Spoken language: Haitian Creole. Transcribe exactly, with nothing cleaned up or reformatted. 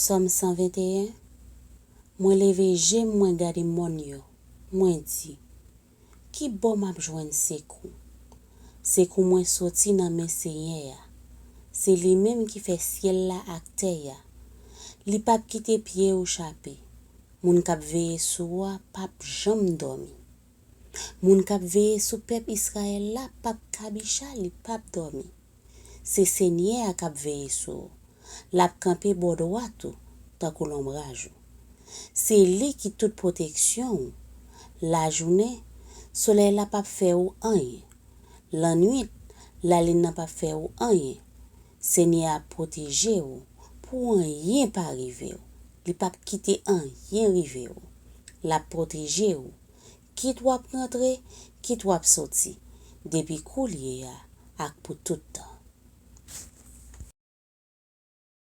Tòm san venteyen. Mwen leve je m, mwen gade mòn yo. Mwen di, ki bò m ap jwenn sekou? Sekou mwen soti nan men Senyè a. Se li menm ki fè syèl la ak tè a. Li p ap kite pye w chape. Moun k ap veye sou ou a p ap janm dòmi. Moun k ap veye sou pèp Izrayèl la p ap kabicha, li p ap dòmi. Se Senyè a k ap veye sou ou. L ap kanpe bò dwat ou, tankou lonbraj ou. Se li ki tout pwoteksyon ou. Lajounen, solèy la p ap fè ou anyen. Lannwit, lalin nan p ap fè ou anyen. Senyè a ap pwoteje ou pou anyen pa rive w. Li p ap kite anyen rive w. L ap pwoteje ou. Kit w ap rantre, kit w ap soti, depi koulye a ak pou tout tan.